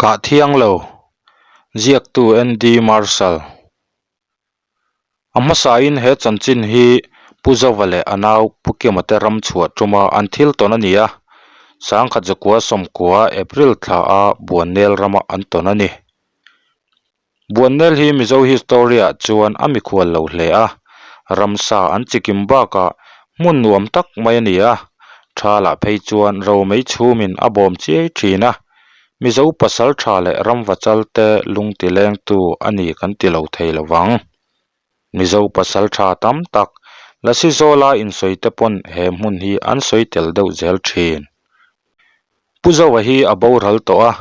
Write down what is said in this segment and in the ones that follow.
Kah thiang lo, ziaktu ND Marshall. A hmasain he chanchin hi Pu Zova leh a nau Pu Kima te ram chhuah tuma an thil tawn a ni a, sangkhat zakua sawmkua April thla a Buannel rama an tawn a ni. Buannel hi Mizo history-ah chuan a mikhual lo hle a, ramsa an chikim bakah hmun nuam tak mai a ni a, thalah phei chuan romei chhumin a bawm chiai thin a, Mizo pasal tha leh ramvachal te lung ti lengtu a ni kan ti lo thei lo vang. Mizo pasal tha tam tak Lasi Zawla insawi te pawn he hmun hi an sawi tel deuh zel thin. Pu Zoa hi a boral tawh a,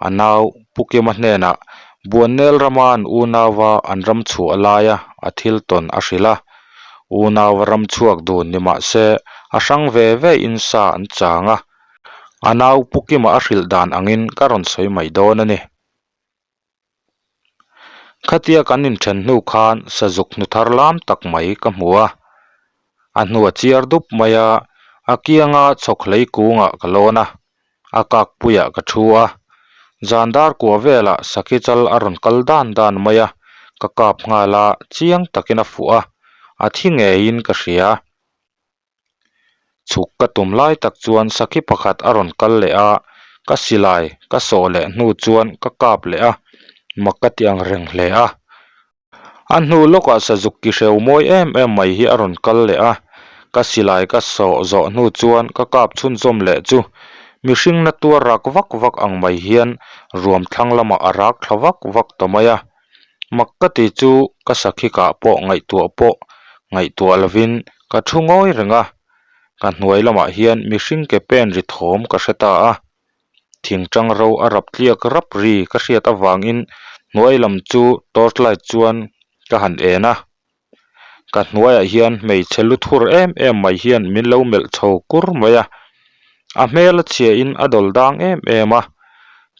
a nau Pu Kima hnenah Buannel rama an unauva an ram chhuah laia a thil tawn a hrilh a. Unauva ram chhuak dun ni mah se a hrang ve ve in sa an chang a. A nau Pu Kima a hrilh dan angin ka rawn sawi mai dawn a ni. Khatia kan inthen hnu khan sazuk hnu thar lam tak mai ka hmu a, a hnu a chiar dup mai a, a kianga chhawk hlei kungah ka lawn a, a kak puiah ka thu a, zan dar kua velah sakhi chal a rawn kal dan dan mai a, ka kap nghal a, chiang takin a fuh a, a thi ngeiin ka hria. Chhuk ka tum lai tak chuan sakhi pakhat a rawn kal leh a, ka silai ka sawh leh hnu chuan ka kap leh a, mak ka ti ang reng hle a. A hnu lawkah sazuk ki hreu mawi em em mai hi a rawn kal leh a, ka silai ka sawh zawh hnu chuan ka kap chhunzawm leh chu mihring na tuar rak vak vak ang mai hian ruam thlang lamah a rak thla vak vak ta mai a. Mak ka ti chu ka sakhi kah pawh ngaihtuah pawh ngaihtuah lovin ka thu ngawi reng a, ka hnuai lamah hian mihring ke pen ri thawm ka hre ta a, thingtang ro a rap tliak rap ri ka hriat avangin hnuai lam chu torch light chuan ka han en a, ka hnuaiah hian hmeichhe lu thur em em mai hian min lo melh chho kur mai a, a hmel a chhia in a dawl dang em em a,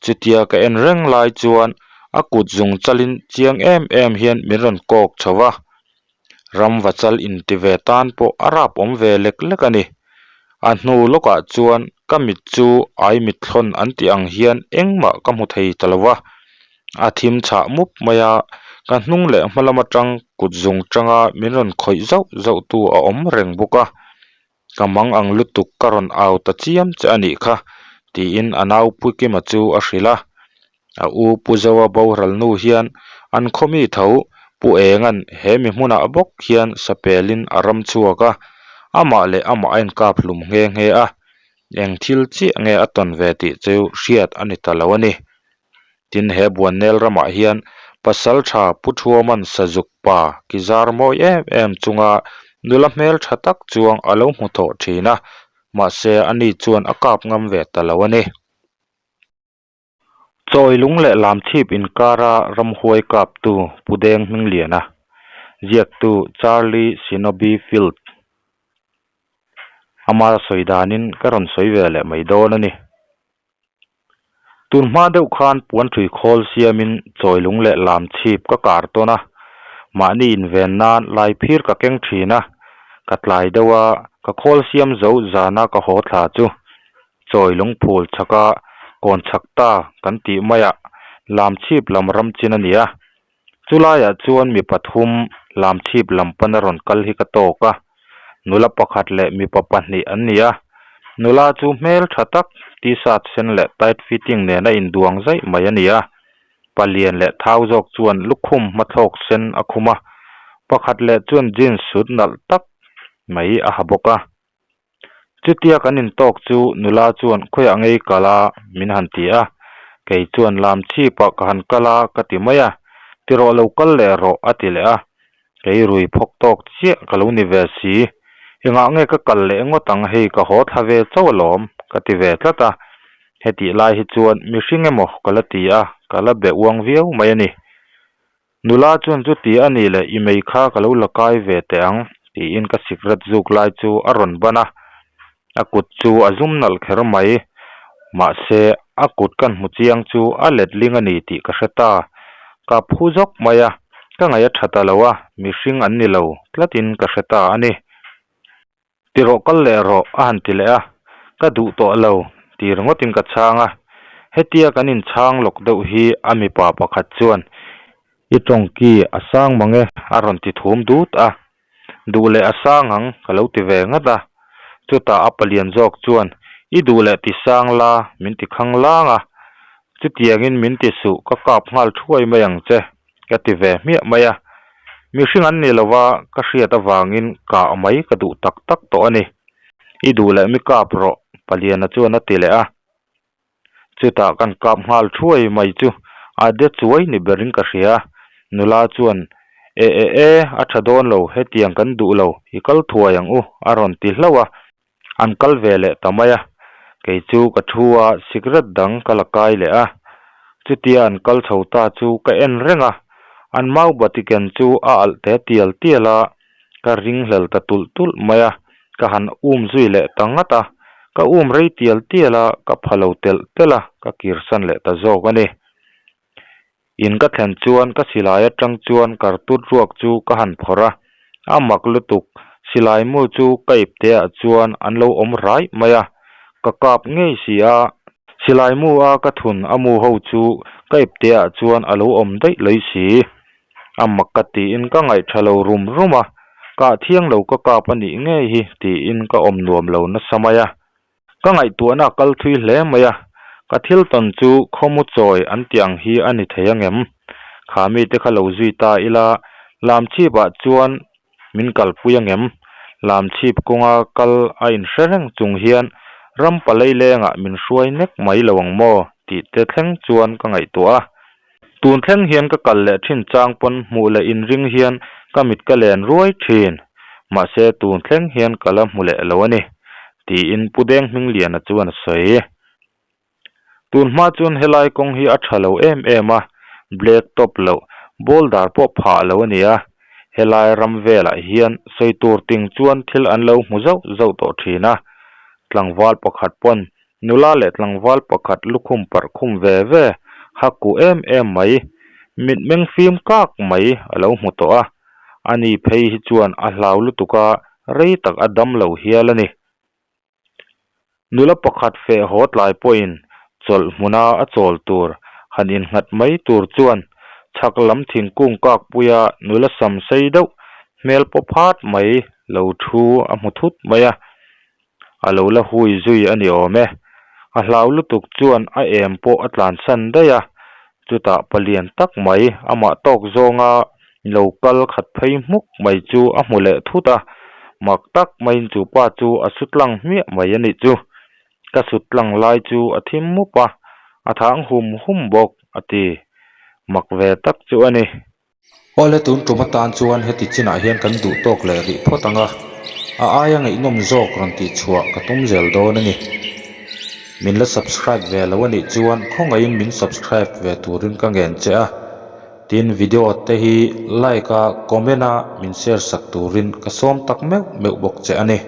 chutia ka en reng lai chuan a kut zung chalin chiang em em hian min rawn kawk chho va, ramvachal inti ve tan pawh a rap awm ve lek lek a ni, a hnu lawkah chuan ka mit chu ai mitthlawn an tih ang hian engmah ka hmu thei ta lo va. A thim chhah mup mai a, ka hnung leh hma lam atang kut zung tanga min rawn khawih zauh zauh tu a awm reng bawk a, ka mang ang lutuk ka rawn au ta chiam che a nih kha tiin a nau Puikima chu a hrilh a, a u Pu Zoa boral nu hian an khaw mi tho Pu Enga'n he mi hmunah bawk hian sapelin a ram chhuak a, amah leh amah a inkap hlum nghe nghe a, eng thil chiah nge a tawn ve tih chu hriat a ni ta lo a ni. Tin, he Buannel ramah hian pasal tha Pu Thuaman Sazuk pa ki zar mawi em em chunga nula hmel tha tak chuang a lo hmu thawh thin a, mahse ani chuan a kap ngam ve ta lo a ni. Chawi lung leh lamchhip inkara ramhuai kaptu Pu Deng Hmingliana, ziaktu Charlie Shinobi Field. Ama sawi danin ka rawn sawi ve leh mai dawn a ni. Tun hma deuh khan puanthui khawl siamin chawilung leh lamchhip ka kar tawn a, mahni inven nan lai phir ka keng thin a, ka tlai deuh a, ka khawl siam zo zana ka haw thla chu chawilung phul chhaka kawn chhak ta kan tih maiah lamchhip lam ram chin a ni a, chulaiah chuan mi pathum lamchhip lam pana rawn kal hi ka tawk a. Nula pakhat leh mipa pahnih an ni a, nula chu hmel tha tak t-shirt sen leh tight fitting nen a induang zaih mai a ni a, palian leh thau zawk chuan lukhum hmathlawk sen a khum a, pakhat leh chuan jeans suit nalh tak mai a ha bawk a. Chutia kan intawk chu nula chuan khawiah ngei kal a min han ti a, kei chuan lam chhipah ka han kal a ka ti mai a, tirawh lo kal leh rawh a ti leh a, kei rui phawk tawk chiah ka lo ni ve si, engah nge ka kal leh ngawt ang hei ka haw thla ve chauh alawm ka ti ve tlat a, hetih lai hi chuan mihring emaw ka la ti a, ka la be uang viau mai a ni. Nula chuan chuti a nih leh i mei kha ka lo la kai ve teh ang tiin ka sikret zuk lai chu a rawn ban a, a kut chu a zum nalh kher mai. Mahse, a kut kan hmu chiang chu a letling a ni tih ka hre ta. Ka phu zawk mai a, ka ngaih a tha ta lo a, mihring an ni lo tlatin ka hre ta a ni. Ti rawh kal leh rawh a han ti leh a, ka duh tawh lo ti ringawtin ka chhang a. Hetia kan inchhang lawk deuh hi a mipa pakhat chuan, I tawngki a sang mang e a rawn ti thum dut a. Duh leh a sang ang ka lo ti ve ngat a. Chutah a palian zawk chuan, I duh leh ti sang la min ti khang lang a. Chutiangin min ti suh ka kap nghal thuai mai ang che ka ti ve hmiah mai a. Mihring an ni lova ka hriat avangin kah mai ka duh tak tak tawh a ni. I duh leh mi kap rawh paliana chuan a ti leh a. Chutah kan kap nghal thuai mai chu a de chuai ni berin ka hria. Nula chuan, E e e, a tha dawn lo, hetiang kan duh lo, i kal thuai ang u, a rawn ti hlauh a. An kal ve leh ta mai a, kei chu ka thu a, sikret dang ka la kai leh a. Chutia an kal chho ta chu ka en reng a, an mau bati ken chu a alh te tial tial a, ka ringhlel ta tulh tulh mai a, ka han um zui leh ta ngat a, ka um rei tial tial a, ka pha lo telh telh a, ka kirsan leh ta zawk a ni. In ka thlen chuan ka silai atang chuan kartut ruak chu ka han phawrh a, a mak lutuk, silai mu chu ka ipte ah chuan an lo awm raih mai a, ka kap ngei si a, silai mu a ka thun a mu ho chu ka ipte ah chuan a lo awm daih lawi si. A mak ka tiin ka ngaihtha lo rum rum a, kah thiang lo ka kap a nih ngei hi tiin ka awm nuam lo nasa mai a. Ka ngaihtuahna a kal thui hle mai a, ka thil tawn chu khawmu chawi an tih ang hi a ni thei angem? Kha mite kha lo zui ta ila, lamchhip ah chuan min kalpui angem? Lamchhip kawnga kal a inhre reng chung hian ram palei lengah min hruai nek mai lo ang maw? tih te thleng chuan ka ngaihtuah a. Tun thleng hian ka kal leh thin chang pawn hmuh leh inring hian ka mit ka len ruai thin. Mahse tun thleng hian ka la hmu leh lo a ni, tiin Pu Deng Hmingliana chuan a sawi. Tun hma chuan helai kawng hi a tha lo em em a, black top loh, boulder pawh phah lo a ni a. Helai ram velah hian sawi tur ting chuan thil an lo hmu zauh zauh tawh thin a. Tlangval pakhat pawn Nula leh tlangval pakhat lukhum parh khum ve ve, ha kuh em em mai, mitmeng fim kak mai a lo hmu tawh a. Ani phei hi chuan a hlau lutuk a, rei tak a dam lo hial a ni. Nula pakhat feh haw tlai pawhin chawlh hmuna a chawl tur han innghat mai tur chuan chhak lam thingkung kak puia nula sam sei deuh hmel paw phat mai lo thu a hmu thut mai a. A lo la hui zui a ni awm e. A hlau lutuk chuan a em pawh a tlansan daih a, chutah palian tak mai amah tawk zawnga lo kal khat phei hmuk mai chu a hmu leh thut a, mak tak maiin chu pa chu a su tlang hmiah mai a nih chu. Ka sut tlang lai chu a thim mup a, a thang hum hum bawk a ti. Mak ve tak chu a ni. Awle tun tum atan chuan heti chinah hian kan duh tawk leh rih phawt ang a, a aia ngaihnawm zawk rawn tih chhuah ka tum zel dawn a ni. Min la subscribe ve lo a nih chuan khawngaihin min subscribe ve turin ka ngen che a, tin video te hi like a comment a min share sak turin ka sawm tak meuh meuh bawk che a ni.